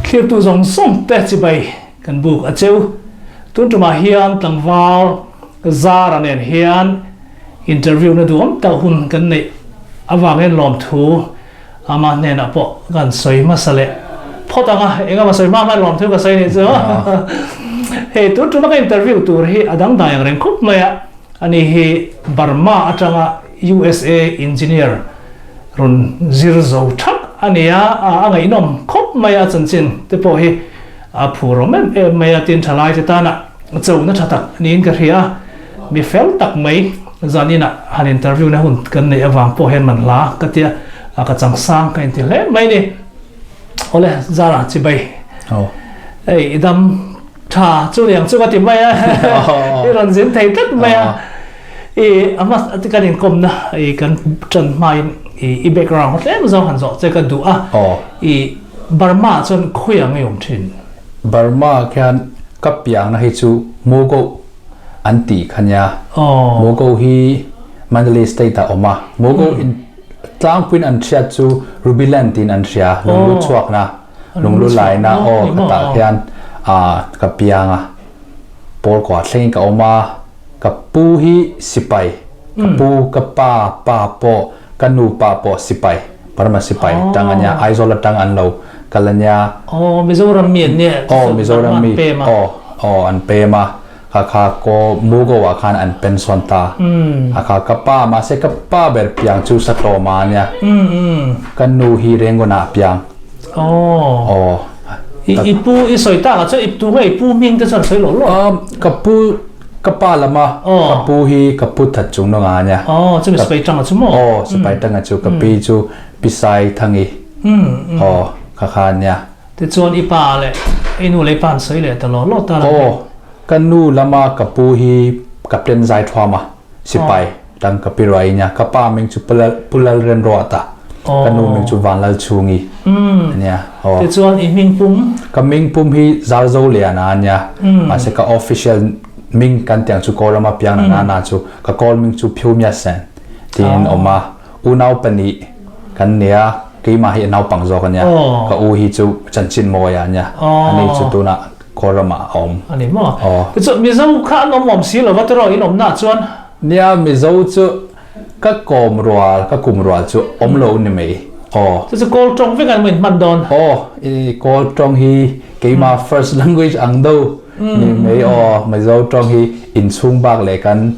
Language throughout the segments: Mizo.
Thlirtu zawng zawng te chibai kan buk a cheu. Tun tumah hian tlangval Zara nen hian interview na duhawm tak hun kan neih avangin lawmthu Ama hnenah pawh kan sawi hmasa leh phawt ang a, eng emaw sawi hma hma lawm thu ka sawi nih chu. Hei tun tuma ka interview tur hi a dangdai ang reng khup mai a, ani hi Burma atanga USA engineer rawn zir zo thak a ni a, a ngaihnawm khawp mai a, chanchin te pawh hi a phur awm em em mai a, tin thalai te tana chona tha tak niin ka hria a. Mi fel tak mai zaninah han interview na hun kan neih avang pawh hian man hla ka tia a ka chang sang ka inti hle mai ni. Awle Zara chibai. Oh. Ei i dam tha chu niang chu ka ti mai a. I rawn zin thei tlat mai a. I ama kan inkawm na i kan tan hmain i i background tlem zawng han zawh che ka duh a. Oh. I Burma chuan khawi ang i awm thin? Burma khian ka piang na hi chu Mugo an tih kha nia. Mogo hi Mandalay state ah awm a, Mogo in tlangpuiin an hriat chu Ruby Land tiin an hria, lunglu chhuakna, lunglu laina aw khatah khian ka piang a, pawl kuah thlengin ka awm a, ka pu hi sipai, ka pu, ka pa, pa pawh, ka nu pa pawh sipai, Burma sipai tang a nia, Aizawl atang an lo kal a nia. Aw Mizoram mi an nia. Aw Mizoram mi, aw aw an pem a. Kha kha ko Mugo ah khan an pension ta. A kha ka pa mahse ka pa ber piang chu Satlawma a nia. Ka nu hi Rengon ah a piang. Aw. Aw. I i pu i sawi tak ah chuan i tu nge i pu hming te chuan sawi lo lo. Ka pu ka pa lama ka pu hi ka pu that chung nunga a nia. Aw chumi sipai tanga chu maw? Aw sipai tanga chu ka pi chu Pi Sai Thangi. Aw kha kha a nia. Tichuan i pa leh i nu leh i pa an sawi leh ta law law ta la. Aw, ka nu lama ka pu hi Captain Zaithuama sipai tang ka pi ruai nia. Ka pa ming chu Pu Lalremruata, ka nu ming chu Vanlalchhungi a nia. Aw. Tichuan i hming pum? Ka hming pum hi Zarzoliana a nia. Mahse ka official ming kan tiang chu Kawlrama piang na na chu ka kawl ming chu Phiumya Sen tiin awm a. Unau pahnih kan nia, keimah hi a naupang zawk a nia, ka u hi chu chanchin mawi a nia, ani chu tunah Kawlram ah a awm. A ni maw? Tichuan Mizo kha an awm awm si lo va tiraw in awmna ah chuan? Nia, Mizo chu ka kawm rual, ka kum rual chu awm lo ni mai. Aw. Chu chu Kawl tawng vek an in hman dawn? Aw, i Kawl tawng hi keimah first language ang do ni mai aw, Mizo tawng hi inchhung bak leh kan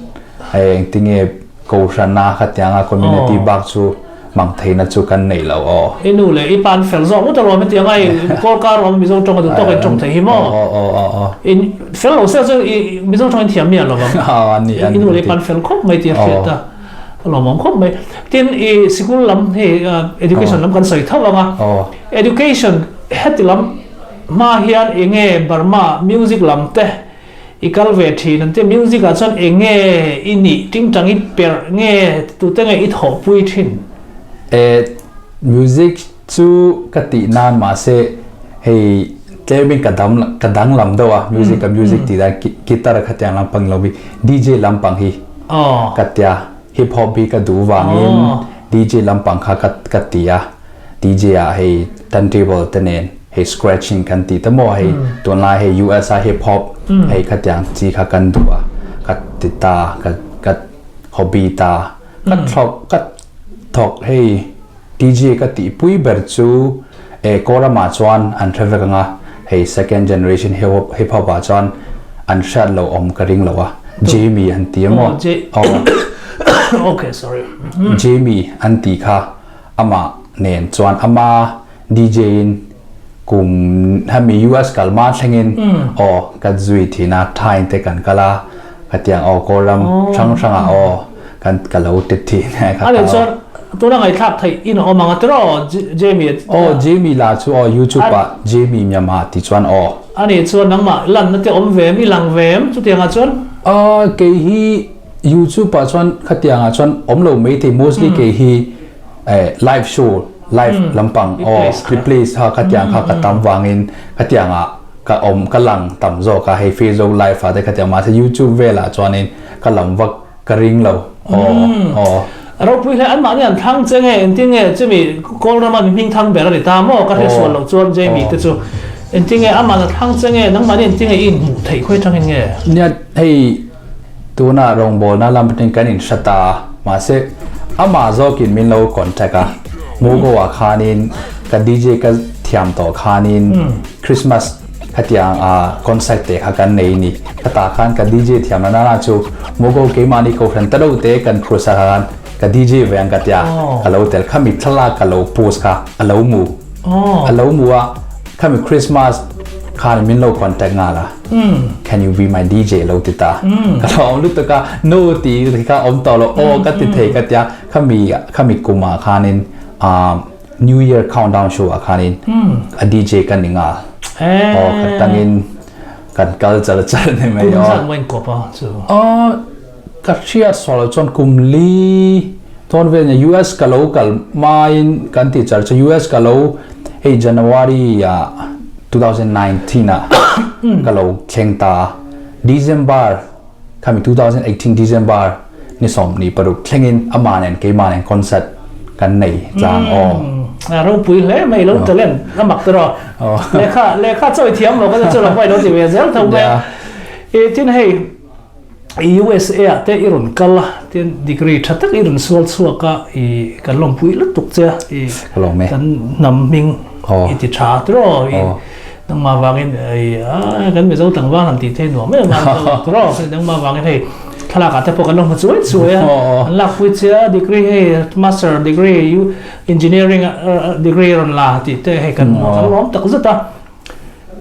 engtinge Kohhrana khatianga community bak chu mang theihna chu kan neih lo aw. I nu leh i pa an fel zawk ngawt alawm hetiang a i Kawlkar awm Mizo tawng a duh tawk in tawng thei hi maw? In fel lo se chu i Mizo tawng in thiam miah lo vang. I nu leh i pa an fel khawp mai tih a hriat a, a lawmawm khawp mai. Tin i sikul lam hei education lam kan sawi tho ang a, education heti lam hma hian enge Burma music lam te I kal ve thin an tia, music ah chuan eng nge i nih tingtang i perh nge tute nge i thawhpui thin? E, music chu ka tih nan mahse hei tlemin ka dam ka danglam deuh a, music ka music tih dan guitar khatiang lampang lo hi DJ lampang hi ka tia, hip hop hi ka duh vangin DJ lampang kha ka ka ti a, DJ ah hei turntable te nen. Hei scratching kan tih te maw hei tunlai hei US a hip hop hei khatiang chi kha kan duh a ka ti ta ka ka hobby ta ka thawk ka thawk hei DJ ka tih pui ber chu e Kawlramah chuan an hre vek anga hei second generation hip hop hip hop ah chuan an hriat loh awm ka ring lo a Jamie an ti a maw okay sorry Jamie an tih kha amah nen chuan ama DJ in kum hemi US kal hma thlengin aw ka zui thin a thain te kan kal a khatiang aw Kawlram hrang hrangah aw kan ka lo ti thin e kha Ani chuan tuna ngaihthlak theih in a awm ang a tiraw Jamie Aw Jamie lah chu aw YouTube ah Jamie Myanmar tih chuan aw. Ani chuan nangmah lanna te awm ve em i lang ve em chutiangah chuan? Aw kei hi YouTube ah chuan khatiangah chuan awm lo maithei mostly kei hi live show live lampang aw replace kha khatiang kha ka tam vangin khatiangah ka awm ka lang tam zawk a hei Facebook live ah te khatiang mahse YouTube velah chuanin ka lam vak ka ring lo aw aw. Ropui hle anmahni an thlang che nge engtin nge chumi Kawlrama mi hming thang ber a ni ta maw ka hre sual loh chuan Jamie te chu. Engtinge amah a thlang che nge, nangmahni engtinge i inhmuh theih khawi atangin nge? Nia, hei tuna rawngbawlna lam atangin kan inhre ta a, mahse amah zawkin min lo contact a, Mugo ah khanin ka DJ ka thiam tawh khanin Christmas khatiang ah concert te kha kan nei ni, khatah khan ka DJ thiam na nana chu Mugo keimahni kohhran ta deuh te kan phur sak a khan ka DJ ve ang ka tia, ka lo tel khami thlalak ka lo post kha a lo mu. A lo mu a, khami Christmas khan min lo contact nghal a, can you be my DJ lo ti ta. Ka lo awm lutuk a, no ti kha awm tawh lo, aw ka ti thei ka tia, khami khami kumah khanin New Year countdown show ah khanin a DJ ka ni nghal. Aw ka tangin kan kal char char ni mai aw. Kum zat maw in kawp a chu? Aw Ka hriat sual loh chuan kum li tawn vel nia US ka lo kal hmain kan ti char chu US ka lo hei January ah 2019 ah ka lo thleng ta a December khami 2018 December ni 26 thlengin amah nen keimah nen concert kan nei tlang aw. A ropui hle mai lo talent a mak tawh rawh. Lehkha lehkha chawi thiam lo ka chu lo pawh i lo ti ve zel tho mai a. Tin hei USA ah te i rawn kal a, tin degree tha tak i rawn sual chhuak a, i kan lawmpui lutuk che a, i kan hnam hming i ti tha tiraw, i nangmah vangin i a kan Mizo tlangval han tih theih nuam em a tiraw, nangmah vangin hei thlalak ah te pawh kan lo hmu chuai chuai a, an lakpui che a degree hei master degree engineering degree rawn la tih te hei kan hmu a, kan lawm tak zet a.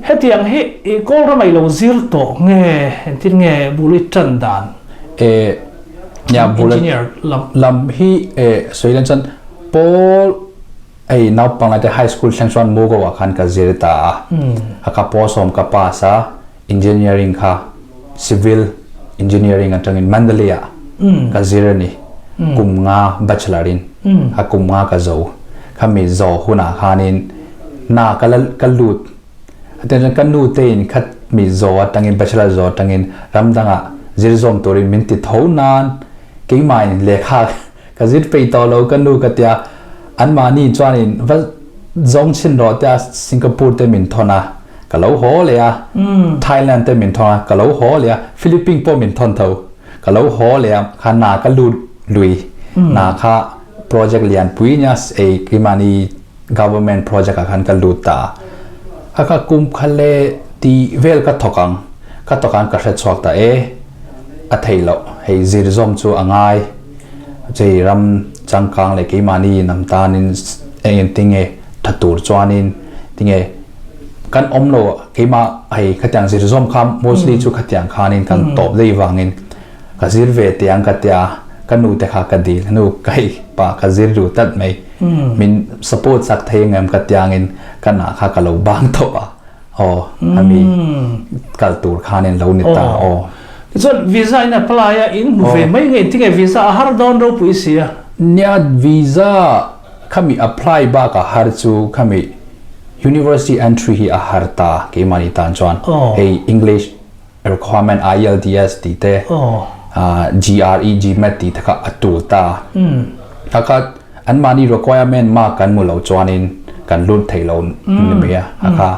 Hetiang hi i kawl ramah i lo zir tawh nge engtin nge bul i tan dan? E nia bul Engineer lam. Lam hi e sawi lan chuan pawl hei naupang lai te high school thleng chuan Mugo ah khan ka zir ta a. A ka pawl sawm ka pass a engineering kha civil engineering atangin Mandalay ah ka zir a ni. Kum nga bachelor in a kum nga ka zo. Khami zo hunah khanin Na ka la ka lut a tiang chuan ka nu te in khat mi zaw atangin bachelor zaw atangin ram dangah zir zawm turin min ti tho nan keimah in lehkha ka zir peih tawh lo ka nu ka tia anmahni chuanin va zawng chhin rawh tia Singapore te min thawn a ka lo haw leh a Thailand te min thawn a ka lo haw leh a Philippines pawh min thawn tho ka lo haw leh a kha na ka lut lui na kha project lianpui nia ei keimahni Government project ah khan ka lut ta a, a ka kum kha le tih vel ka thawk ang, ka thawk ang ka hre chhuak ta e, a theih loh, hei zir zawm chu a ngai, chei ram changkang leh keimahni hnam tanin eng eng tinge tha tur chuanin tinge kan awm lo keimah hei khatiang zir zawm kha mostly chu khatiang khanin kan tawp daih vangin Ka zir ve teh ang ka tia, ka nu te kha ka dil, nu ka hei pa ka zir duh tlat mai, min support chak thei ang em ka tia angin ka nah kha ka lo bang tawh a, aw hemi kal tur khanin lo ni ta aw. Tichuan visa in apply a, in hmu ve mai nge engtin nge visa a har dawn ropui si a? Nia visa khami apply bak a har chu khami university entry hi a har ta keimahni tan chuan hei English Requirement IELTS tih te, GRE, GMAT tih te kha a tul ta. A kha anmahni requirement mark kan hmu lo chuanin kan lut thei lo ni mai a. A kha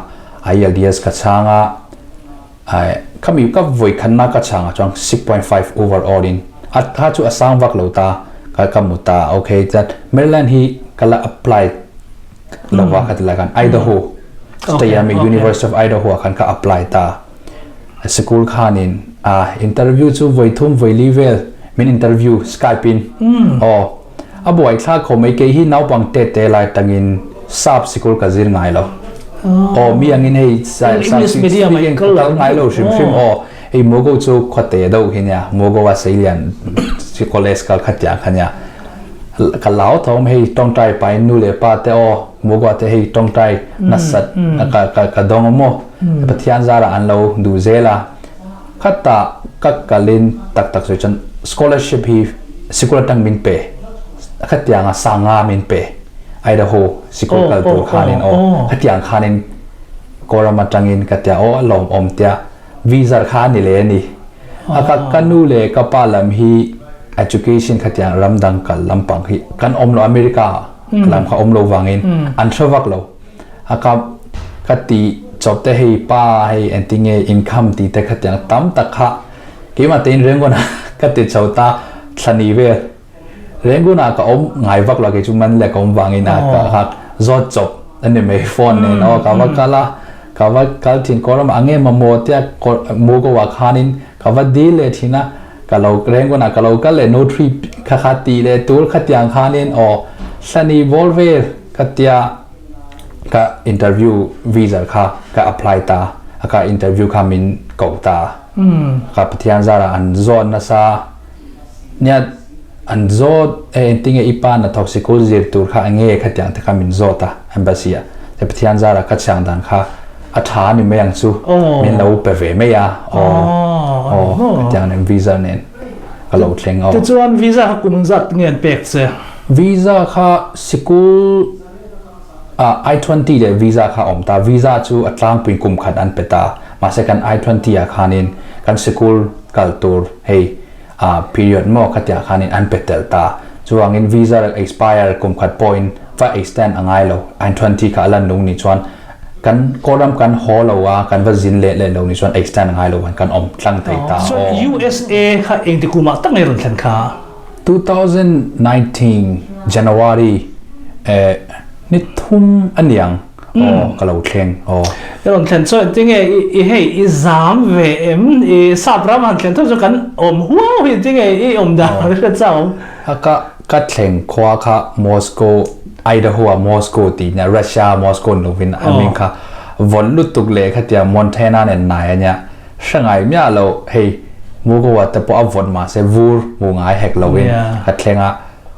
IELTS ka chhang a, khami ka vawi khanna ka chhang ah chuan 6.5 overall in a kha chu a sang vak lo ta ka ka hmu ta. Okay chuan Maryland hi ka la apply lo va kha ti lai khan Idaho state a mi University of Idaho ah khan ka apply ta. Sikul khanin a interview chu vawi thum vawi li vel min interview skype in aw a buai thlak khawp mai kei hi naupang te te lai tangin sap sikul ka zir ngai lo aw mi angin hei English medium ah ka kal ngai lo hrim hrim aw hei Mogo chu khawte deuh hi nia Mogo a seilian college kal kha tiang kha nia Ka lau thawm hei tawngtai pain nu leh pa te aw Mugua te hei tawngtai nasat ka ka ka dawng a maw Pathian zarah an lo duh zel a khatah ka kalin tak tak sawi chuan scholarship hi sikul atang min pe khatianga sanga min pe Idaho sikul kal tur khanin aw khatiang khanin Kawlram atangin ka tia aw a lawmawm tia Visa kha a ni leh a ni. A ka ka nu leh ka pa lam hi education khatiang ram dang kal lampang hi kan awm lo America lam kha awm lo vangin an hre vak lo. A ka ka ti chawp te hei pa hei engtinge income tih te khatiang tam tak kha keimah tein Rangoon ah ka ti chho ta thlani vel. Rangoon ah ka awm ngai vak lo kei chu man leh ka awm vangin a ka kha zawt chawp a ni mai phone nen aw ka va kal a ka va kal thin kawr ramah a nge mamawh tia kawr Mugo ah khanin ka va dil leh thin a ka lo Rangoon ah ka lo kal leh no trip kha kha tih leh tur khatiang khanin aw hlani bawr vel ka tia ka interview visa kha ka apply ta a ka interview kha min koh ta ka Pathian zarah an zawt nasa. Nia, an zawt e engtinge i pa hnathawk sikul zir tur kha enge khatiang te kha min zawt a embassy ah te Pathian zara ka chhiang dan kha a tha a ni mai ang chu min lo pe ve mai a aw aw khatiang nen visa nen ka lo thleng aw. Tichuan visa kha kum zat nge an pek che? Visa kha sikul ah I-20 leh visa kha a awm ta, visa chu a tlangpui kum khat an pe ta mahse kan I-20 ah khanin kan sikul kal tur hei a period maw khatiah khanin an pe tel ta. Chuvangin visa expire kum khat pawhin va extend a ngai lo. I-20 kha a lan lung nih chuan kan kawlram kan haw lo a, kan va zin leh leh lo nih chuan extend a ngai lo khan kan awm tlang thei ta. Chuan USA kha engti kumah tak nge rawn thlen kha? 2019 January ni thum a niang. Aw ka lo thleng aw. I rawn thlen chuan tinge i hei i zam ve em i sap ram han thlen tho chu kan awm huau hi tinge i awm dan ka hriat chak awm. A ka ka thleng khua kha Moscow Idaho ah Moscow tih nia Russia Moscow ni lovin a hming kha vawt lutuk leh khatia Montana nen hnai a nia hre ngai miah lo hei Mugoa te pawh a vawt mahse vur hmuh ngai hek lovin ka thleng a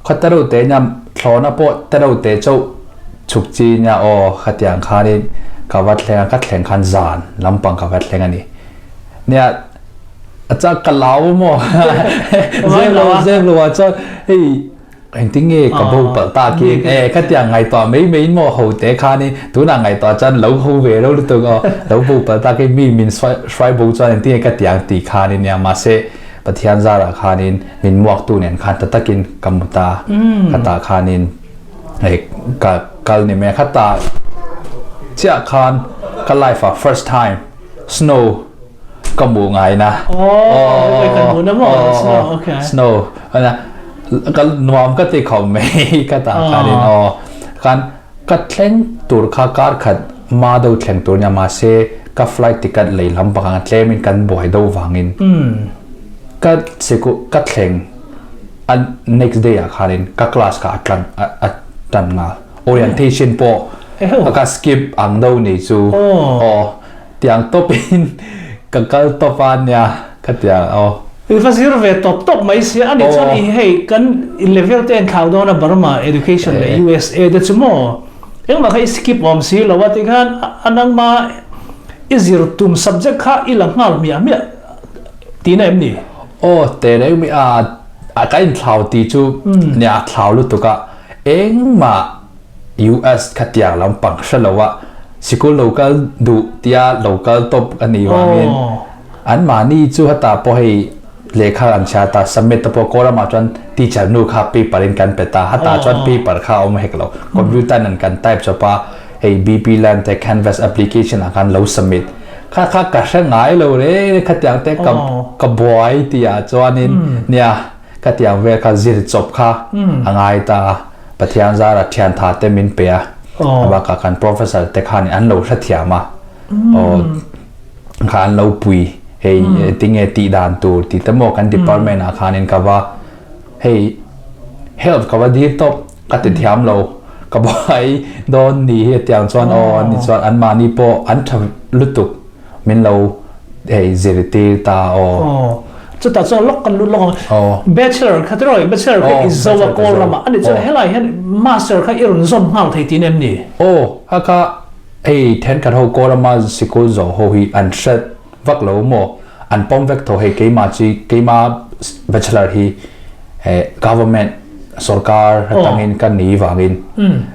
khaw te reuh te nia thlawhna pawh te reuh te chauh Chhuk chi nia aw khatiang khanin ka va thleng a, ka thleng khan zan lampang ka va thleng a ni. Nia a chak ka lau maw zem lo zem lo ah chuan hei engtin nge ka bo palh ta khi e khatiang ngaihtuah mai mai in maw ho te khanin tunah ngaihtuah chuan lo ho ve reuh lutuk aw lo bo palh ta khi mi min hruai bo chuan engtin nge ka tiang tih khanin nia mahse Pathian zarah khanin min muaktu nen khan ta takin ka mu ta ka tah khanin Hei ka kal ni mai a khata chiah khan ka life ah first time snow ka hmuh ngai na snow ka nuam ka ti khawp mai ka tah khan in aw khan ka thleng tur kha kar khat ma deuh thleng tur nia mahse ka flight ticket lei lam pakhat a tlem in kan buai deuh vangin ka sikul ka thleng A next day ah khanin ka class kha a tlan a tan nghal. Orientation pawh ka skip ang do ni chu. Aw tiang tawp in ka kal tawp a nia ka tiang aw. I va zir ve tawp tawp mai sia a nih chuan i hei kan level te en thlau dawn a Burma education leh USA te chu maw engmah kha i skip awm si lo a tikhan a nangma i zir tum subject kha i la nghal hmiah hmiah tihna em ni? Aw te reng mai a, a ka inthlau tih chu nia a thlau lutuk a, engmah US khatiang lampang hre lo a, sikul lo kal duh tia lo kal tawp a nih vangin anmahni chu hetah pawh hei lehkha an chhiar ta, submit te pawh Kawlramah chuan teacher nu kha paper in kan pe ta, hetah chuan paper kha a awm hek lo, computer nen kan type chawp a, hei BP Learn te Canvas application ah khan lo submit. Kha kha ka hre ngai lo reng reng khatiang te ka ka buai tih ah chuanin nia khatiang vel kha zir chawp kha a ngai ta a Pathian zara thian tha te min pe a a bakah kan professor te khanin an lo hrethiam a aw kha an lo pui hei tinge tih dan tur tih te maw kan department ah khanin ka va hei help ka va dil tawp ka ti thiam lo ka buai dawn ni hi tiang chuan aw an ni chuan an mahni pawh an tha lutuk min lo hei zirtir ta aw chutah chuan lawk kan lut lawk ang bachelor kha tiraw bachelor kha i zo a kawl ramah ani chuan helai hian master kha i rawn zawm nghal thei tih em ni aw a kha hei thenkhat ho kawl rama sikul zawh ho hi an hre vak lo maw an pawm vek tho hei keimah chi keima bachelor hi eh government sorkar atangin ka ni vangin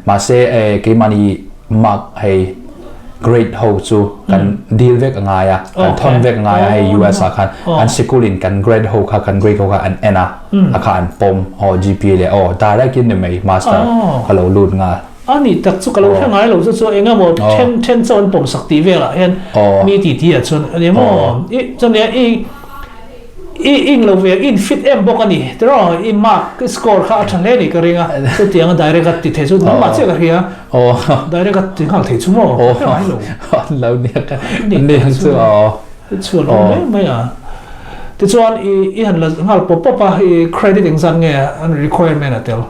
mahse eh keimahni mark hei grade ho chu kan deal vek a ngai a kan thawn vek a ngai a hei US ah khan an sikul in kan grade ho kha kan grade ho kha an en a a kha an pawm aw GPA leh aw direct in ni mai master ka lo lut nghal. A nih tak chu ka lo hre ngai lo chu chu eng emaw then then chauh an pawmsak tih velah hian mi ti ti ah chuan a ni maw i chuan nia i i ing lo ve i in fit em bawk a ni tiraw i mark i score kha a tha hle ni ka ring a chutiang a direct a ti thei chu nangmah chiah ka hria direct a ti nghal thei chu maw ka hre ngai lo lo nia ka ni ang chu aw Chhuan awm mai mai a. Tichuan i i han la nghal pawp pawp a, i credit engzat nge an requirement a tel?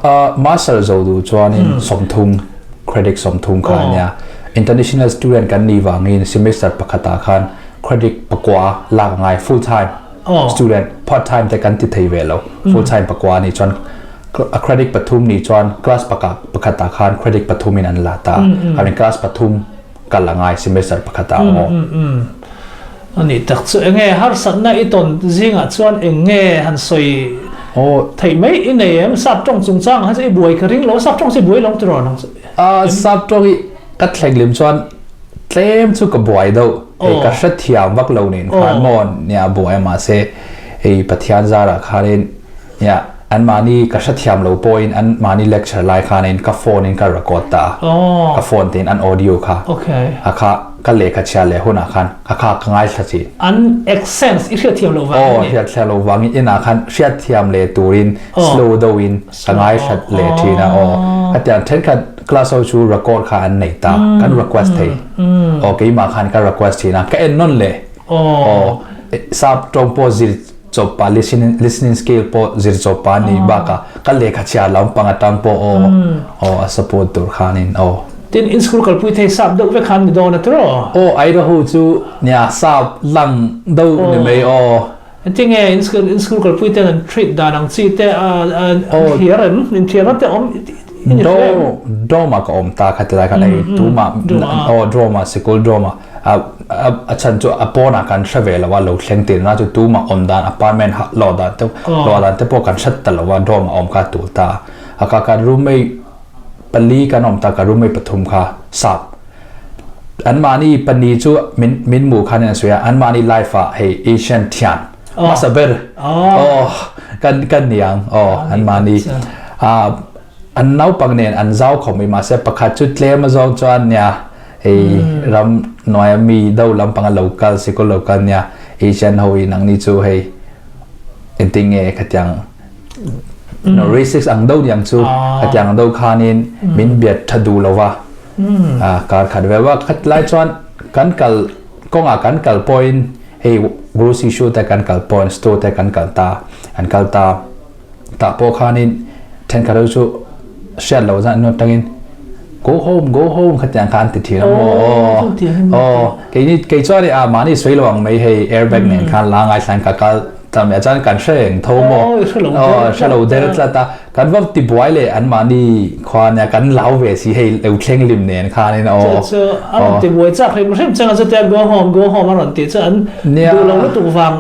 Master zo duh chuanin 30, credit 30 kha a nia. International student kan nih vangin semester pakhatah khan credit pakua lak a ngai, full time student, part time te kan ti thei ve lo, full time pakua a nih chuan a credit pathum nih chuan class pakhatah khan credit pathumin an la ta a, I mean class pathum kal a ngai semester pakhat ah aw. A nih tak chu enge harsatna i tawn zingah chuan eng nge han sawi theih mai i nei em? Sap tawng chungchang ah hian chu i buai ka ring lo, sap tawng chu i buai lo tiraw nang chu? Sap tawng i ka thleng lim chuan tlem chu ka buai deuh, hei ka hrethiam vak lo nen khan maw nia buai a mahse hei Pathian zarah khanin Nia, anmahni ka hrethiam lo pawhin anmahni lecture lai khanin ka phone in ka record ta a, ka phone tein an audio kha a kha ka lehkha chhia leh hunah khan a kha ka ngaithla thin. An accents i hriatthiam loh vangin ni? Aw, hriatthiam loh vangin inah khan hriatthiam leh turin slow deuhin ka ngaithla leh thin a, aw. Khatiang thenkhat class ho chu record kha an nei ta, kan request thei. Aw, keimah khan ka request thin a, ka en nawn leh. Aw, sap tawng pawh zir chawp pah listening listening skill pawh zir chawp pah anih bakah ka lehkha chhiar lampang atang pawh aw aw a support tur khanin aw. Tin in school kalpui thei sap deuh vek khan ni dawn a tiraw? Aw Idaho chu nia sap lang deuh ni mai aw. Engtinge in school in school kalpui ten an treat dan ang chi te a an thliar em? In thliarna te awm i ni hle em? Dorm ah ka awm ta kha tilai khan hei tumah aw dorm ah sikul dorm ah a chhan chu a pawnah kan hre ve lo a lo thleng tir na chu tumah awm dan apartment luah dan te luah dan te pawh kan hre ta lo a dorm a awm kha a tul ta a ka kan roommate pali kan awm ta ka roommate pathum kha sap anmahni pahnih chu min min hmuh khan an sawi a anmahni life ah hei Asian thian hmasa ber aw kan kan niang aw anmahni a an naupang nen an zau khawp mai mahse pakhat chu tlem azawng chuan nia Hei ram hnuaia mi do lampanga lo kal sikul lo kal nia Asian ho in ang ni chu hei engtin nge khatiang no racist ang do niang chu khatiang ang do khanin min biat tha duh lova a kar khat vel va khat lai chuan kan kal kawngah kan kal pawhin hei grocery shop te kan kal pawhin store te kan kal ta an kal ta Tah pawh khanin thenkhat ho chu hriat loh zan an atangin go home go home khatiang kha an ti thin a maw aw aw keini kei chuan a mahni sawi lo ang mai hei airbag nen khan la ngaithla ka kal ta mai chuan kan hre reng tho maw aw hre lo der tlat a kan va ti buai leh an mahni khua nia kan lau ve si hei lo thleng lim nen khanin aw chu an rawn ti buai chak hrim hrim changa chutia go home go home a rawn ti chu an duh lo lutuk vang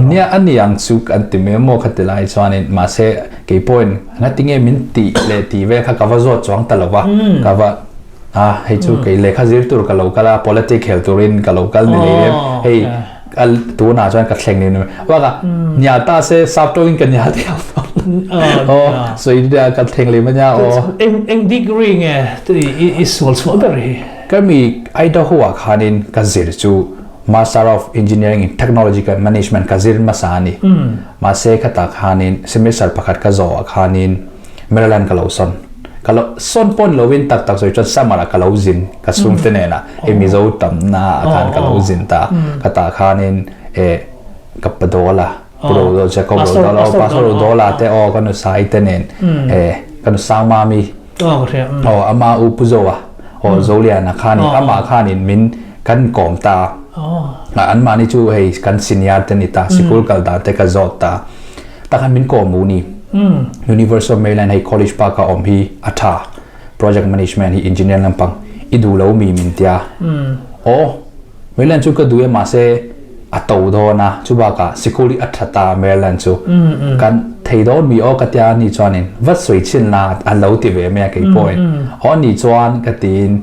Nia a ni ang chu an ti mai maw kha ti lai chuanin mahse kei pawhin ngati nge min tih leh tih vel kha ka va zawt chuang ta lo va ka va a hei chu kei lehkha zir tur ka lo kal a politic khel turin ka lo kal ni lei em hei tunah chuan ka thleng ni mai bak a nia ta se sap tawngin ka nia tih aw sawi nia ka thleng leh mai nia aw eng degree nge i sual chhuah ber hi ka mi Idaho ah khanin ka zir chu Master of Engineering in Technological Management ka zir hmasa a ni. Mahse khatah khanin semester pakhat ka zawh ah khanin Maryland ka lo sawn. Ka lo sawn pawn lovin tak tak sawi chuan summer ah ka lo zin ka chhungte nena hei Mizo tamna ah khan ka lo zin ta. Khatah khanin eh ka pa Dawla, Pu Rodawla, Jacob Rodawla, Pastor Rodawla te aw ka nu Sai te nen eh ka nu Sangmami Aw ama u Pu Zoa aw Zoliana khanin amah khanin min kan kawm ta a anmahni chu hei kan senior te ni ta sikul kal dan te ka zawt ta takhan min kawm u ni University of Maryland hei College Park a awm hi a tha project management hi engineer lampang i duh lo mi min tia aw Maryland chu ka duh e mahse a to dawn a chubakah sikul hi a tha ta Maryland chu kan thei dawn mi aw ka tia ni chuanin va sawi chhin la a lo ti ve mai a kei pawhin aw ni chuan ka tiin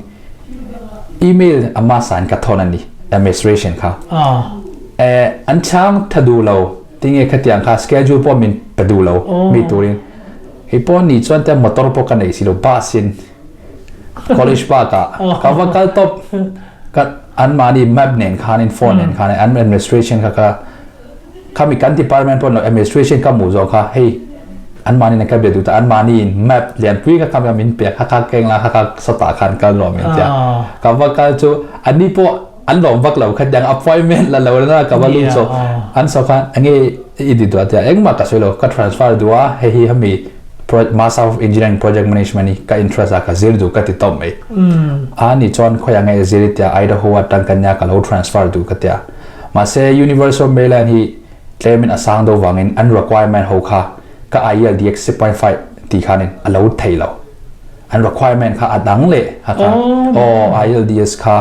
email ama sign ka thawn a ni administration kha eh an chhang tha duh lo tinge khatiang kha schedule pawh min pe duh lo mi turin. Kei pawh ni chuan tia motor pawh ka nei si lo bus in college park ah ka va kal tawp ka anmahni map nen khanin phone nen khanin an administration kha ka khami kan department pawh administration ka hmuh zawh kha hei anmahni nen ka be duh ta anmahni in map lianpui kha khami min pek kha kha keng la kha kha sawtah khan kal nuam in tia ka va kal chu anni pawh an lawm vak lo kha tiang appointment la lo na ka va lut chu an saw khan enge i ti duh a tia engmah ka sawi lo ka transfer duh a hei hi hemi Master of Engineering Project Management hi ka interest a ka zir duh ka ti tawp mai a ni chuan khawiah nge i zir i tia Idaho atang ka nia ka lo transfer duh ka tia mahse University of Maryland hi tlemin a sang deuh vangin an requirement ho kha ka IELTS 6.5 tih khanin a lo thei lo. An requirement kha a dang leh a kha aw IELTS kha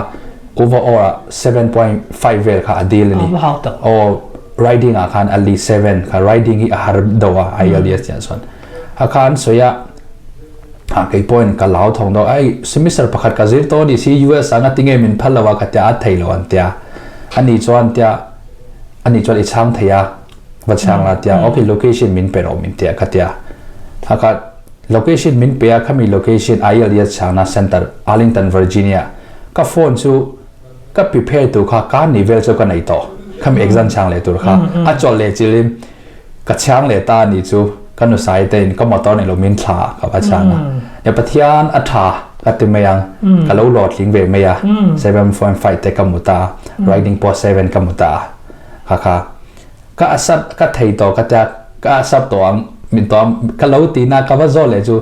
overall ah 7.5 vel kha a deal a ni. Aw writing ah khan at least 7 kha writing hi a har deuh a IELTS tiah chuan. A kha an sawi a a kei pawhin ka lau thawng deuh ai semester pakhat ka zir tawh a ni si US ah ngatinge min phal lo a ka tia a thei lo an tia. Ani chuan tia ani chuan i chhang thei a va chhang la tia okay location min pe rawh min tia ka tia. A kha Location min pe a, khami location IELTS chhangna center Arlington, Virginia. Ka phone chu ka prepare tur kha ka ni vel chu ka nei tawh. Khami exam chhang leh tur kha a chawlh leh chilhin ka chhang leh ta a nih chu ka nusai te in ka motor nei lo min thla ka va chhang a. Nia Pathian a tha ka ti mai ang, ka lo hlawhtling ve mai a, 7.5 te ka mu ta a, riding pawh 7 ka mu ta a, kha kha. Ka asap ka thei tawh ka tia ka asap tawh ang min tawh ang ka lo ti na ka va zawh leh chu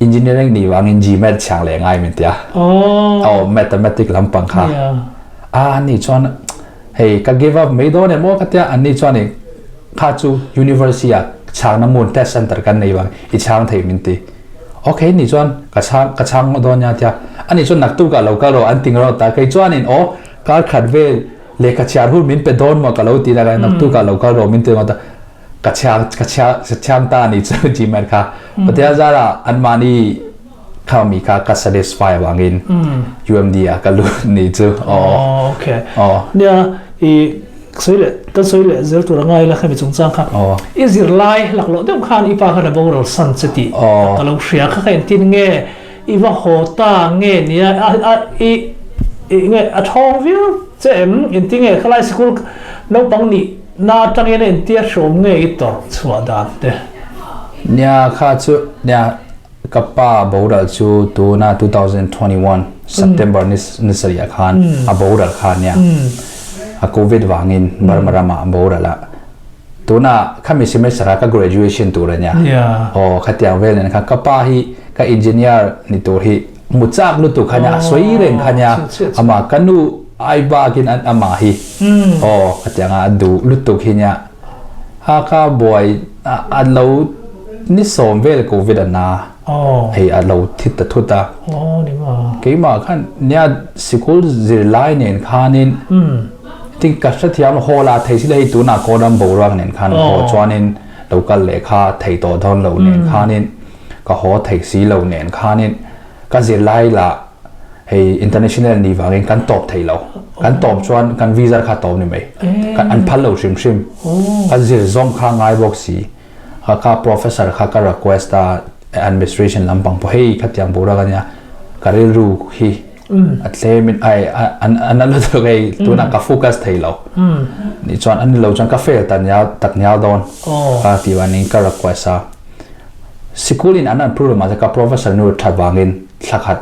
engineering nih vangin GMAT chhiang leh ngai min tia aw mathematic lampang kha a ani chuan hei ka give up mai dawn em aw ka tia ani chuan i kha chu university ah chhangna hmun test center kan nei vang i chhang thei min ti okay ni chuan ka chhang ka chhang dawn nia tia ani chuan naktuk ah lo kal rawh an ti rawh ta kei chuanin aw kar khat vel Lehkha chhiar hun min pe dawn maw ka lo ti lai naktuk ah lo kal rawh min ti ringawt a, ka chhiar ka chhiar ka chhiang ta a nih chu Gmail kha. Pathian zarah anmahni kha mi kha ka satisfy avangin UMD ah ka lut nih chu aw. Okay. Aw. Nia i sawi leh kan sawi leh zel tur a ngai la khami chungchang kha. Aw. I zirlai laklawh deuh khan i pa khan a boral san che tih ka lo hria kha kha engtin nge I va haw ta nge nia a i nge a thawng viau che em inti nge khalai sikul naupang nih na atangin a intia hrawm nge i tawrh chhuah dan te. Nia kha chu nia ka pa boral chu tuna 2021 September ni ni sarih ah khan a boral kha nia a covid vangin Burma ramah a boral a. Tuna khami semester ah ka graduation tur a nia. Aw khatiang vel nen khan ka pa hi ka engineer ni tur hi mu chak lutuk kha nia a sawi reng kha nia ama ka nu ai bakin an ama hi aw khatiang a duh lutuk hi nia a ka buai a lo ni sawm vel covid a na hei a lo thi ta thut a keimah khan nia sikul zirlai nen khanin Tin ka hrethiam haw la thei sila hei tunah Kawram boruak nen khan haw chuanin lo kal leh kha thei tawh dawn lo nen khanin ka haw thei si lo nen khanin ka zirlai lah hei international ni vangin kan tawp thei lo kan tawp chuan kan visa kha tawp ni mai kan an phal lo hrim hrim kan zir zawm kha ngai bawk si kha kha professor kha ka request a administration lampang pawh hei khatiang boruak ania ka rilru hi A tlemin ai an an lutuk hei tunah ka focus thei lo. Ni chuan an ni lo chuan ka fail ta nial tak nial dawn. Ka ti vanin ka request a. Sikul in an an approve mahse ka professor nu that vangin thla khat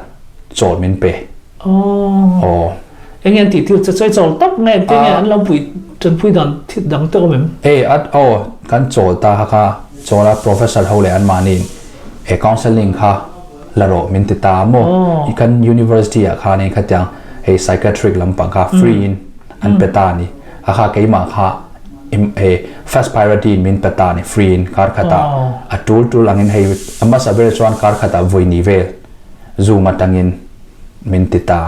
chawl min pe. Aw. Eng nge an tih tir che chu ei chawl tawp nge engtin nge an lo pui tanpui dan thil dang te awm em? Ei at aw kan chawl ta kha kha chawl a professor ho leh anmahniin e counselling kha la rawh min ti ta maw i kan university ah khanin khatiang hei psychiatric lampang kha free in an pe ta a ni a kha keimah kha hei first priority in min pe ta a ni free in kar khatah a tul tul angin hei a hmasa ber chuan kar khatah vawi ni vel zoom atangin min ti ta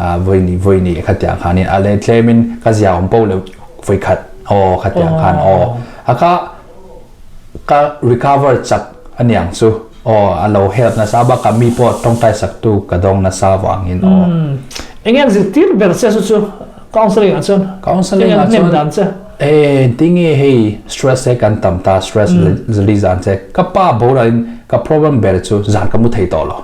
a vawi ni vawi ni khatiang khanin a leh tlemin ka zia awm poh leh vawi khat aw khatiang khan aw a kha Ka recover chak aniang chu aw a lo help nasa bakah mi pawh tawngtai sak tu ka dawng nasa vangin aw. Eng nge an zirtir ber che chu chu counselling ah chuan? Counselling ah chuan dan che? E tinge hei stress te kan tam ta stress li zan che ka pa boral in ka problem ber chu zan ka mu thei tawh lo.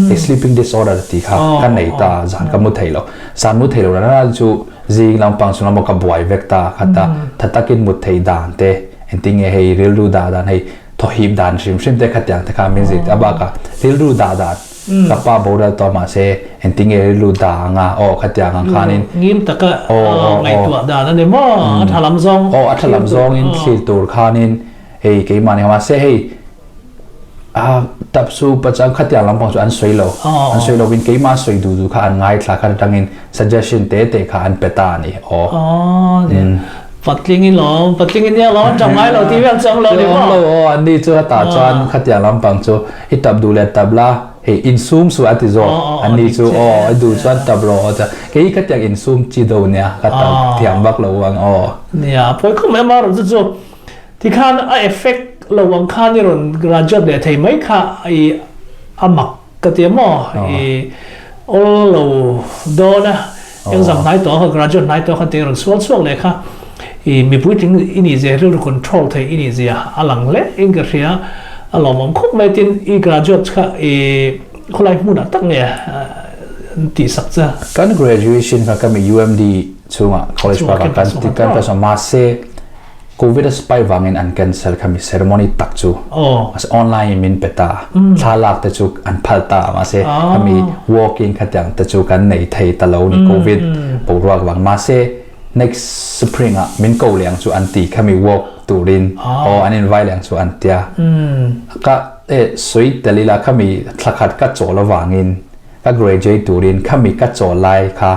Hei sleeping disorder ti kha ka nei ta zan ka mu thei lo. Zan mu thei lo rana chu zing lampang chung lama ka buai vek ta kha ta tha takin mut thei dan te engtinge hei rilru dah dan hei thawhip dan hrim hrim te khatiang te kha min zir a bakah rilru dah dan ka pa boral tawh mahse engtinge rilru dah anga aw khatiang ang khanin ngim taka ngaihtuah dan a ni maw a tha lam zawng aw a tha lam zawngin thlir tur khanin hei keimah ni mahse hei A tap chu pachang khatiang lampang chu an sawi lo. An sawi lovin keimah sawi duh duh kha an ngaithla kha atangin suggestion te te kha an pe ta a ni. Aw. Aw, patling i lawm, patling i nia lawm, tap ngai lo tih vel chu awm lo ni maw? Awm lo aw, an ni chu hetah chuan khatiang lampang chu i tap duh leh tap la, hei insum suh a ti zawk. An ni chu aw, i duh chuan tap rawh aw chuan kei khatiang insum chi do nia, ka tap thiam vak lo ang aw. Nia, pawi khawp mai amaherawh chu chu Tikhan a effect lo ang khan i rawn graduate leh thei mai kha i a mak ka ti a maw? I awl lo dawn a, exam hnai tawh kha graduate hnai tawh khan tih i rawn sual chhuak leh kha i mi puitling i nih zia rilru control thei i nih zia a lang hle in ka hria a lawmawm khawp mai tin i graduate kha i khawlai hmunah tak nge an tihsak che. Kan graduation kha ka mi UMD chhungah college park ah kan ti kan ta mahse Covid a spy vangin an cancel kha mi ceremony tak chu mahse online in min pe ta thlalak te chu an phal ta mahse khami walk in khatiang te chu kan nei thei ta lo ni Covid boruak vang mahse next spring ah min ko leh ang chu an ti khami walk turin aw an invite leh ang chu an tia ka e sawi tel ila khami thlakhat ka chawl avangin ka graduate turin khami ka chawl lai kha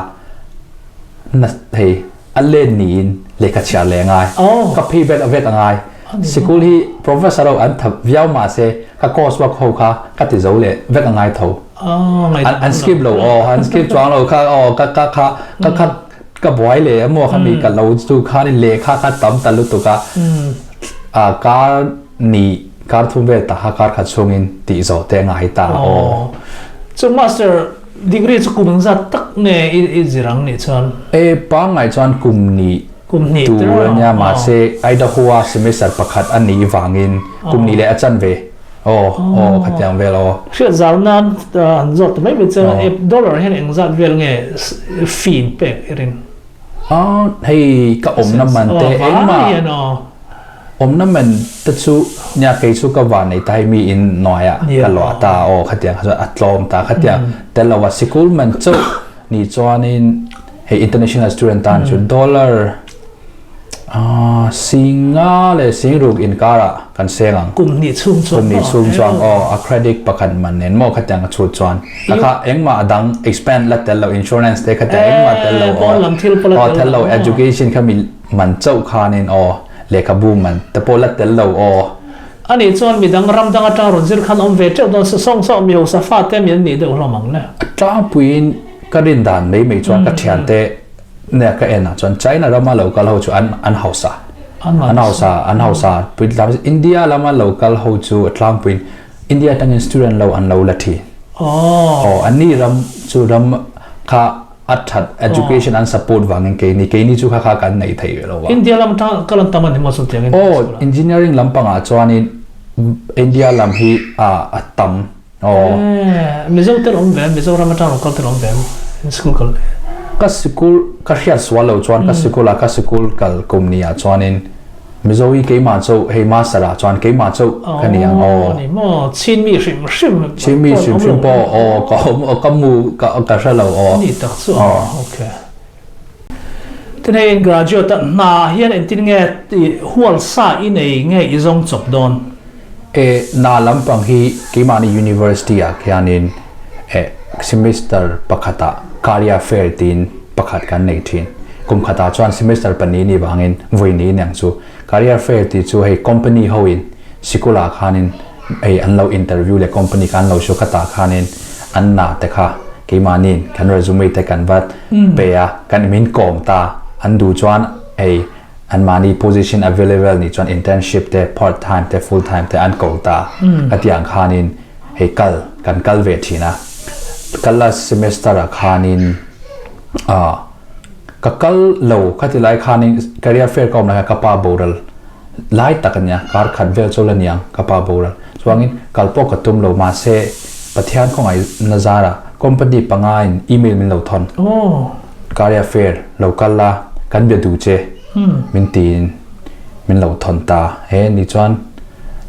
na hei A len niin lehkha chhiar leh a ngai. Ka phei vet vet a ngai. Sikul hi professor ho an tha viau mahse ka course work ho kha ka ti zo leh vek a ngai tho. An skip lo aw, an skip chuang lo kha aw ka ka kha ka kha ka buai leh emaw kha mi ka lo chu khanin lehkha kha tam ta lutuk a. A kar ni kar thum vel ta kha kar khat chhungin tih zawh te a ngai ta aw. Chu master Degree chu kum engzat tak nge i zir ang nih chuan? E, pangngai chuan kum nih tur a nia, mahse Idaho-a semester pakhat a nih vangin kum nih leh a chan ve. Aw, aw, khatiang vel aw. Hriat zau nan han zawt ta mai mai che, dollar hian engzat vel nge fee in pek i rin? Hei ka awmna man te engmah awmna man te chu nia kei chu ka van nei ta hei mi in hnuaiah ka luah ta aw khatiang kha chuan a tlawm ta khatiang tel lo a sikul man chauh ni chuanin hei international student tan chu dollar Singa leh Singruk inkarah kan seng ang. Kum hnih chhung chuan Kum hnih chhung chuan aw, a credit pakhat man nen maw khatiang a chhut chuan. Kha kha engmah a dang expand la tel lo insurance te khatiang engmah tel lo aw. Pawn lam thil pawh la tel lo. Education kha mi man chauh khanin aw, lehkhabu man te pawh la tel lo aw. Anih chuan midang ram dang atang rawn zir khan awm ve teuh dawn se sawng sawng mi hausa fate mi an nih deuh hlawm ang le. A tlangpuiin ka rin dan mai mai chuan ka thiante Nia ka en ah chuan China rama lo kal ho chu an an hausa an hausa an hausa puitlam India lama lo kal ho chu a tlangpuiin India atangin student lo an lo la thin aw an ni ram chu ram kha a that education an support vangin keini keini chu kha kha kan nei thei ve lo va India lam atang kal an tam a ni maw chutiang in aw engineering lampangah chuanin India lam hi a a tam Aw. Mizo te awm ve, Mizoram atang rawn kal te awm ve in school kal. Ka sikul ka hriat sual lo chuan ka sikul ah ka sikul kal kum ni ah chuanin Mizo hi keimah chauh hei master ah chuan keimah chauh ka ni ang aw. Ni maw Chin mi hrim hrim Chin mi hrim hrim pawh aw ka awm aw ka mu ka ka hre lo aw. Ni tak chu aw okay. Tin hei in graduate a hna hian engtin nge hual sa i nei nge i zawng chawp dawn? E na lampang hi keimahni University ah khianin e semester pakhatah Career Fair tiin pakhat kan nei thin. Kum khatah chuan semester pahnih ni vangin vawi ni aniang chu. Career Fair tih chu hei company hoin sikulah khanin hei an lo interview leh company kha an lo show khatah khanin an na te kha keimahniin kan resume te kan va pe a, kan min kawm ta an duh chuan hei Anmahni position available nih chuan internship te, part time te, full time te an ko ta. Ka tih ang khanin hei kal kan kal ve thin a. Kal last semester ah khanin ah. Ka kal lo khati lai khanin career fair ka awm lai khan ka pa boral lai tak a nia, kar khat vel chu la niang ka pa boral. Chuangin kal pawh ka tum lo mahse Pathian khawngaihna zara company pangain email min lo thawn. Career fair lo kal la kan bia duh che min tiin min lo thawn ta. He ni chuan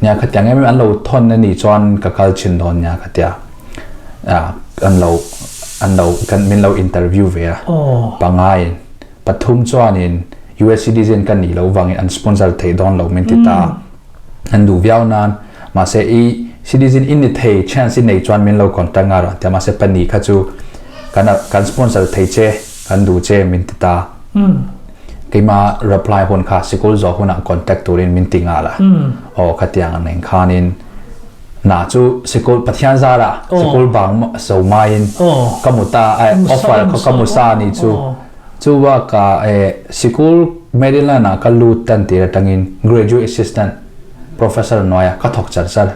nia khatiang em em an lo thawn a nih chuan ka kal chhin dawn nia khatia. An lo an lo kan min lo interview ve a pangai pathum chuanin US citizen ka nih loh vangin an sponsor thei dawn lo min ti ta an duh viau nan mahse i citizen in ni thei chance i nei chuan min lo contact nga rawh tia mahse pahnih kha chu kan kan sponsor thei che kan duh che min ti ta keima reply hun kha sikul zawh hunah contact turin min ti nghal a aw khatiang ang nen khanin Na chu sikul Pathian zara sikul bang so maiin ka mu ta a offer kha ka mu sa ni chu chu baka e sikul Maryland ah ka lut tan tir atangin graduate assistant professor hnuaia ka thawk char char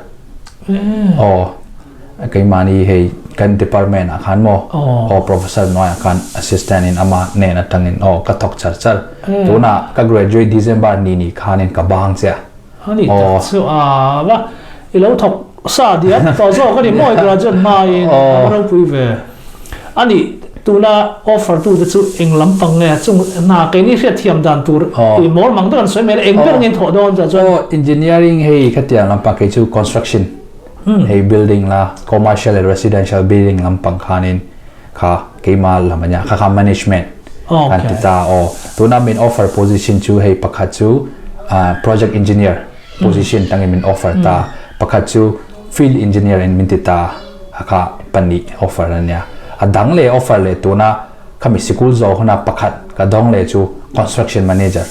aw keimahni hei kan department ah khan maw aw professor hnuaiah khan assistant in ama hnen atangin aw ka thawk char char tunah ka graduate December ni ni khanin ka bang che a. A ni tak chu a va i lo thawk sa diam tawh zawk a ni maw i graduate hmain a va ropui ve. A nih tuna offer tu te chu eng lampang nge chung hna keini hriatthiam dan tur i mawl mang deuh an sawi mai a eng ber nge in thawh dawn chuan chuan. Aw engineering hei khatiang lampang kei chu construction hei building la commercial leh residential building lampang khanin kha keimah lam a nia kha kha management kan ti ta aw tuna min offer position chu hei pakhat chu project engineer position tangin min offer ta pakhat chu field engineer in min ti ta kha pahnih offer a nia a dang leh offer leh tuna khami sikul zawh huna pakhat ka dawng leh chu construction manager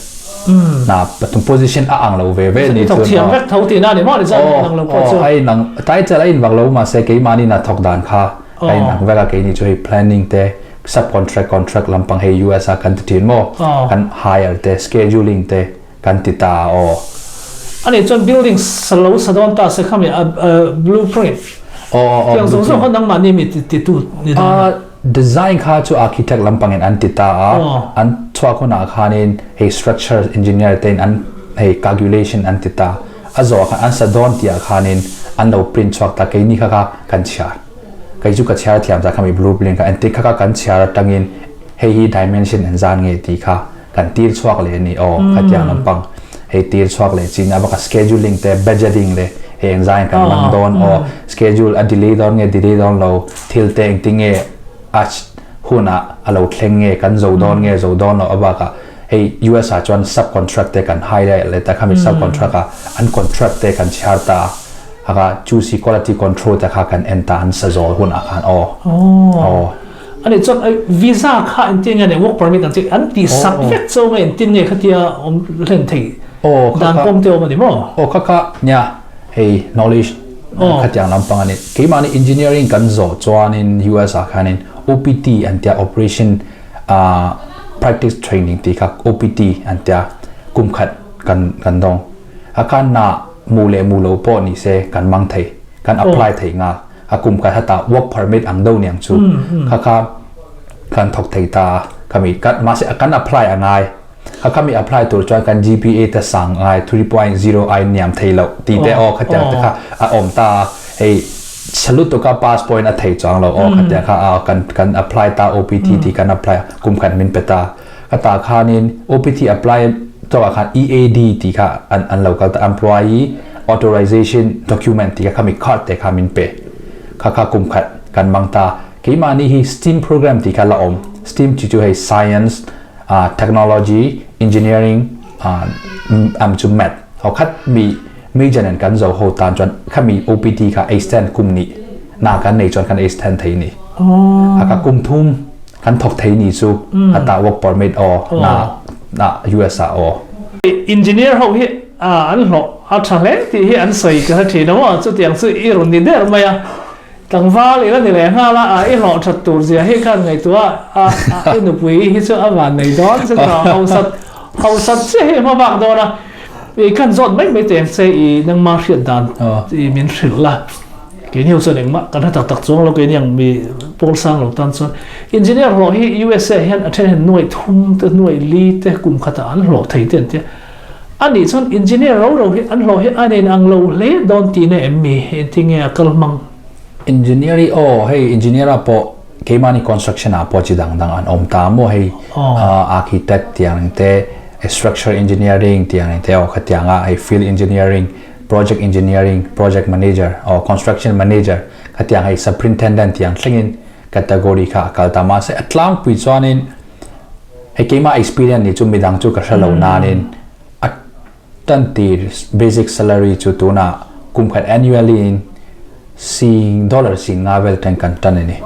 na pathum position a ang lo ve ve ni chu thiam vek tho tihna a ni maw ni chuan ang lo pawh chu ai nang title a in vak lo mahse keimahni na thawk dan kha A in ang vek a keini chu hei planning te sub contract contract lampang hei US a kan ti thin maw kan hire te scheduling te kan ti ta a aw. Ani chuan building sa lo sa dawn ta se khami a blueprint tiang zawng zawng kha nangmahni mi titu ni dawn a. Design kha chu architect lampangin an ti ta a an chhuak hunah khanin hei structure engineer te in an hei calculation an ti ta a zawh ah khan an sa dawn tih ah khanin an lo print chhuak ta keini kha kha kan chhiar. Kei chu ka chhiar thiam zah khami blueprint kha engtik kha kha kan chhiar atangin hei hi dimension an zan nge tih kha kan tir chhuak leh a ni aw khatiang lampang hei tir chhuak leh chin a baka scheduling te budgeting leh hei eng zai kan man dawn aw schedule a delay dawn nge delay dawn lo thil te engtin nge a hunah a lo thleng nge kan zo dawn nge zo dawn lo a bakah hei US ah chuan sub contract te kan hire leh ta khami sub contract a an contract te kan chhiar ta a. Aka QC quality control te kha kan en ta an sa zawl hun ah khan aw. Aw. Ani chuan visa kha engtin nge work permit an chi an ti sak vek cho nge engtin nge khatia awm hlen thei dan pawm te awm ani maw? Aw kha kha nia hei knowledge khatiang lampang ani. Keimahni engineering kan zawh chuanin US ah khanin OPT an tia operation practice training tih kha OPT an tia kum khat kan kan dawng. A khan na mu leh mu lo pawh ni se kan mang thei, kan apply thei nga. A kum khat hata work permit ang deuh niang chu kha kha kan thawk thei ta a, khami kan mahse kan apply a ngai. Kha khami apply tur chuan kan GPA te sang ngai 3.0 ai niam thei loh tih te aw khatiang te kha a awm ta a, hei salute tuka pass pawhin a thei chuang lo aw khatiang kha a kan kan apply ta OPT tih kan apply a kum khat min pe ta. A tah khanin OPT apply tawkah khan EAD tih kha an an lo kal ta Employee Authorization Document tih kha khami card te kha min pe. Kha kha kum khat kan mang ta. Keimahni hi STEAM program tih kha la awm. STEAM tih chu hei Science, Technology, Engineering am chu Math. Ho khat mi major nen kan zo ho tan chuan khami OPT kha extend kum nih na kan nei chuan kan extend thei ni. A kha kum thum Kan thawk thei ni chu a tah work permit aw na na US ah aw. Engineer ho hi an hlawh a tha hle tih hi an sawi ka hre thin a maw, chutiang chu i rawn ni der mai a, tlangval i la ni leh nghal a, i hlawh that tur zia hi khan ngaihtuah a i nupui hi chu a van nei dawn chu ka hausat hausat chiah hi hma bak dawn a, i khan zawt mai mai teh ang che i nangma hriat dan i min hrilh la. Keini ho chuan engmah kan hre tak tak chuang lo keini ang mi pawl sang lo tan chuan engineer hlawh hi USA hian a then hian nuaih thum te nuaih li te kum khatah an hlawh thei te an tia. A nih chuan engineer ro ro hi an hlawh hi a nen ang lo hle dawn tihna em mi? Engtinge a kal hmang? Engineer hi aw hei engineer ah pawh keimahni construction ah pawh chi dang dang an awm ta maw hei architect tiang te structure engineering tiang te aw khatiang a hei field engineering project engineering, project manager aw construction manager khatiang hei superintendent tiang thlengin category kha a kal ta mahse a tlangpui chuanin hei keimah experience ni chu midang chu ka hre lo nanin a tantir basic salary chu tunah kum khat annually in sing dollar sing nga vel teng kan tan ani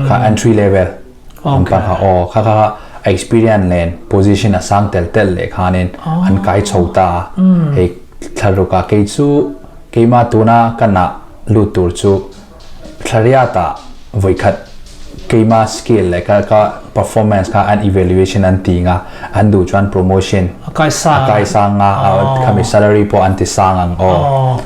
kha entry level an pa kha aw kha kha experience nen position a sang tel tel leh khanin an kai chho ta hei thlaruk ah kei chu keima tuna ka na lut tur chu thlariata voikhat keima skill leh ka ka performance kha an evaluation an ti nga an duh chuan promotion a kai sang a kai sang nga khami salary pawh an ti sang ang aw.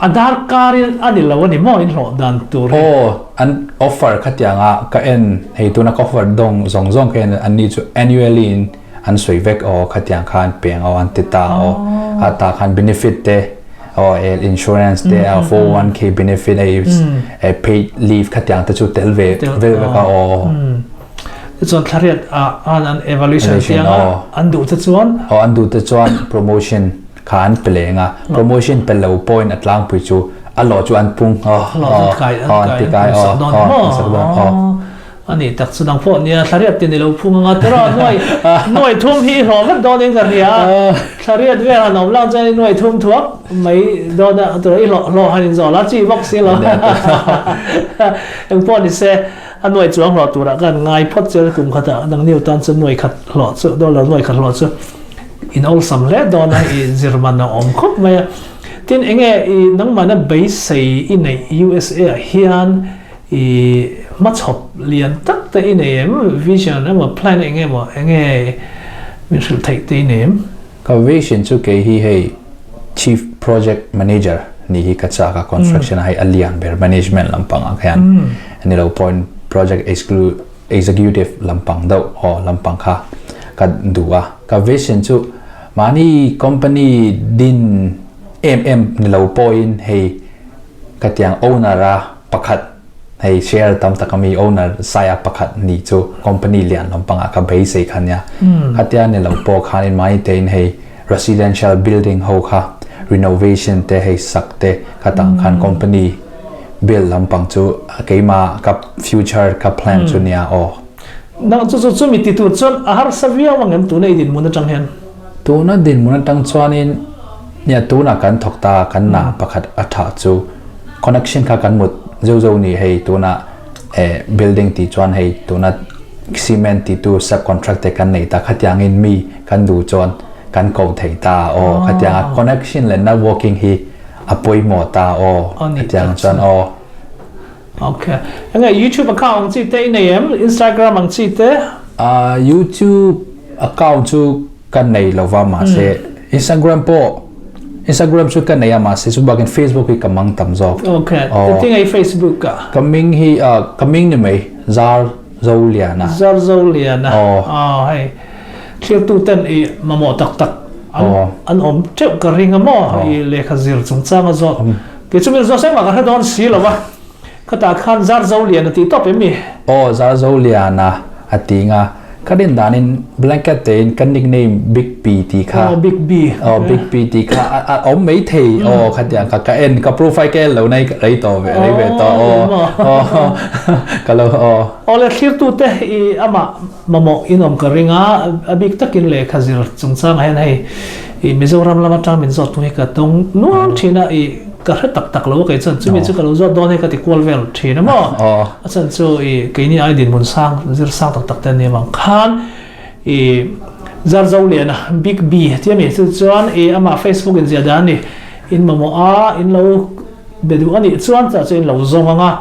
A darkar in a ni lo a ni maw in hlawh dan tur hi? Aw, an offer khatianga ka en hei tuna ka offer dawng zawng zawng ka en an ni chu annually in an sawi vek aw khatiang khan peng aw an ti ta aw a tah khan benefit te aw insurance te 401k benefit hei paid leave khatiang te chu tel ve vel vek a aw. Tichuan thlariat ah an evaluation tianga an duh te chuan? Aw an duh te chuan promotion Kha an pe leng a, promotion pe lo pawhin a tlangpui chu a lawh chu an pung aw aw an ti kai aw aw an sak dawn aw. A ni tak chu dang pawh nia thlariat te ni lo phung anga tawrh a nuai nuai thum hi i hlawh vek dawnin ka hria a, thlariat vel han awm lang chuan i nuai thum thuak mai dawn a tawrh i hlawh hlawh han inzawh la chi bawk si lo engpawh ni se a nuai chuang hlawh turah ka han ngai phawt chian kum khatah nangni tan chuan nuai khat hlawh chu dollar nuai khat hlawh chu In awlsam hle dawn a, i zirman a awm khawp mai a. Tin, enge i nangmahna beisei i neih USA ah hian i hmachhawp lian tak te i nei em? Vision emaw plan eng emaw enge min hrilh theih te i nei em? Ka vision chu kei hi hei Chief Project Manager nih hi ka chak a, construction ah hei a lian ber management lampang ah khian ni lo pawhin project Executive lampang deuh aw lampang kha ka duh a, ka vision chu mahni company din em em ni lo pawhin hei ka tiang owner a pakhat hei share tam tak ami owner sai a pakhat ni chu company lian lampang ah ka beisei kha nia, khatia ni lo pawh khanin mahni tein hei residential building ho kha renovation te hei sak te khatah khan company build lampang chu keimah ka future ka plan chu nia aw. Nang chu chu chumi ti tur chuan a harsa viau ang em tuna i dinhmun atang hian? Tuna dinhmun atang chuanin nia tuna kan thawk ta kan na pakhat a tha chu connection kha kan mut zeuh zeuh ni hei tuna eh building tih chuan hei tuna cement ti tu sub contract te kan nei ta khatiangin mi kan duh chuan kan ko thei ta aw khatianga connection leh networking hi a pawimawh ta aw khatiang chuan aw. Ok enge youtube account ang chi te i nei em instagram ang chi te? Ah youtube account chu ka nei lova mahse instagram pawh instagram chu ka nei a mahse chu bakin facebook hi ka mang tam zawk. Ok engtin nge i facebook ah? Ka ming hi ka ming ni mai Zar Zoliana. Zar Zoliana aw hei Thiltu ten i mamawh tak tak an an awm teuh ka ring a maw i lehkha zir chungchang a zawt. Kei chu min zawt seng mah ka hre dawn si lo va, khatah khan Zarzoliana tih tawp em mi? Aw Zarzoliana a ti nga, ka rin danin blanket tein ka nickname Big B tih kha. Aw Big B. Aw Big B tih kha a awm mai thei aw khatiang kha ka en ka profile ka en lo nai rei tawh ve rei ve tawh aw aw ka lo aw. Aw le thlirtute i amah Mamawh in awm ka ring a, a bik takin lehkha zir chungchangah hian hei i Mizoram lam atang min zawt tu hi ka tawng nual thin a, i ka hre tak tak lo a kei chuan chumi chu ka lo zawt dawn hi ka ti kual vel thin a maw? A chhan chu i keini ai dinhmun sang zir sang tak tak te an ni avang khan i Zarzoliana Big B tia mi chu chuan i amah Facebook in ziah dan a ni, in mamawh a in lo be duh a nih chuan chah chu in lo zawng ang a.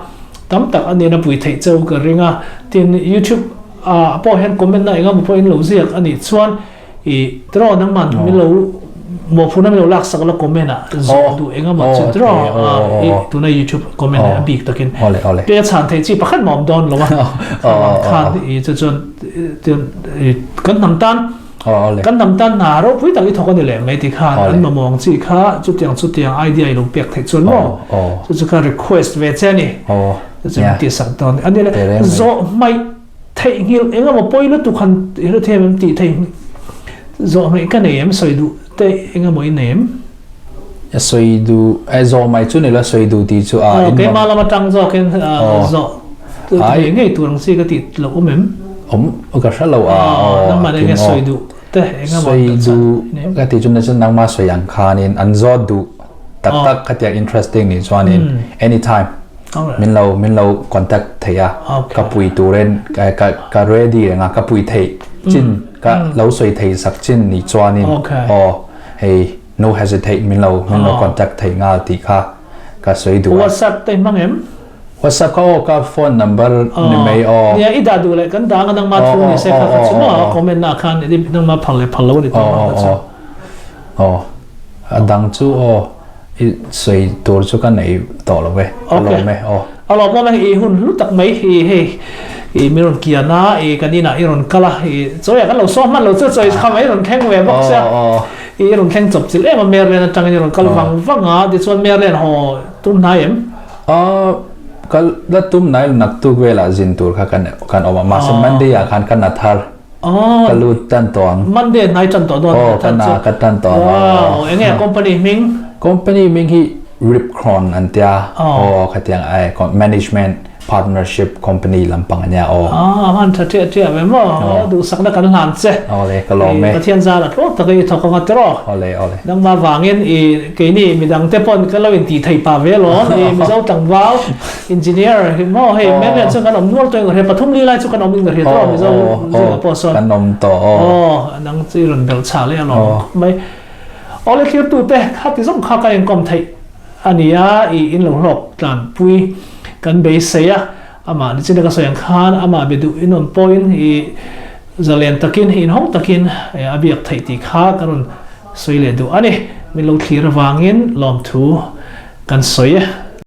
Tam tak a nen a pui theih cheu ka ring a, tin YouTube ah pawh hian comment na engemaw pawh in lo ziak a nih chuan i tiraw nangman min lo Mawhphurhna min lo laksak la comment ah zawh duh eng emaw chu tiraw i tuna youtube comment a bik takin pe a chhan theih chi pakhat mah awm dawn lo a khaman khan i chu chuan kan hnam tan kan hnam tan hna ropui tak i thawk a ni leh mai ti khan an mamawh ang chi kha chutiang chutiang idea i lo pek theih chuan maw chu chu kha request ve che a ni chu chu min tihsak dawn a ni le zawh hmaih Theihnghilh eng emaw pawi lutuk han i hre thiam em tih theihnghilh zawh hmeih ka nei em sawi duh te eng emaw i nei em? Sawi duh eh zawh mai chu ni lo sawi duh tih chu a in keimah lam atang zawkin zawh ngei ngei tur ang chi ka tih loh awm em? Awm ka hre lo a nangmah eng nge sawi duh te eng emaw sawi duh ka tih chu na chu nangmah sawi ang khanin an zawt duh tak tak khatiang interesting nih chuanin anytime Min lo min lo contact thei a ka pui turin ka ka ready reng a ka pui theih chin ka lo sawi thei sak chin nih chuanin aw hei no hesitate min lo min lo contact thei nghal tih kha ka sawi duh a. WhatsApp te hmang em? WhatsApp kha aw ka phone number ni mai aw. Nia i dah duh leh kan dang a nangma thu ni se kha kha chu maw comment na khan nangma phal leh phal lo a ni tawh ang kha chu. Aw a dang chu aw. I sawi tur chu ka nei tawh lo ve, ka lawm e aw. A lawm awm e, i hun hlu tak mai hi hei i min rawn kian a, i kan inah i rawn kal a, i chawiah kan lo sawm hman lo chu chawi kha mai rawn thleng ve bawk sia, i rawn thleng chawp chilh em a, Merlen atangin i rawn kal vang vang a, tichuan Merlen haw tum hnai em? Aw, kal la tum hnai lo naktuk velah zin tur kha kan kan awm a, mahse Monday ah khan ka na thar. Oh. Ka lut tan tawh ang. Monday hnai tan tawh dawn. Oh, ka na ka tan tawh ang. Wow, enge a company hming? Company hming hi Ripcron an tia. Oh, khatiang ai management partnership company lampang ania aw. Ah, man tha tia tia ve mo. Du sakna kan hlan che. Ole, ka lawm e. Pathian zara tluang tak i thawk anga tiraw. Ole, ole. Nangma vangin i keini midang te pawn ka lo in tih thei pa ve lawm. I Mizo tlangval Engineer hi maw hei men nen chuan kan awm nual tawh in ka hria pathum li lai chu kan awm in ka hria tawh Mizo zingah pawh sawn kan awm tawh aw aw nang chu i rawn belh chah leh alawm khawp mai awle thlir tu te kha ti zawng kha kan inkawm theih a ni a i in lo hlawk tlan pui kan beisei a amah nichin a ka sawi ang khan amah be duh in awm pawhin i zalen takin inhawng takin a biak theih tih kha ka rawn sawi leh duh a ni min lo thlir avangin lawmthu kan sawi e.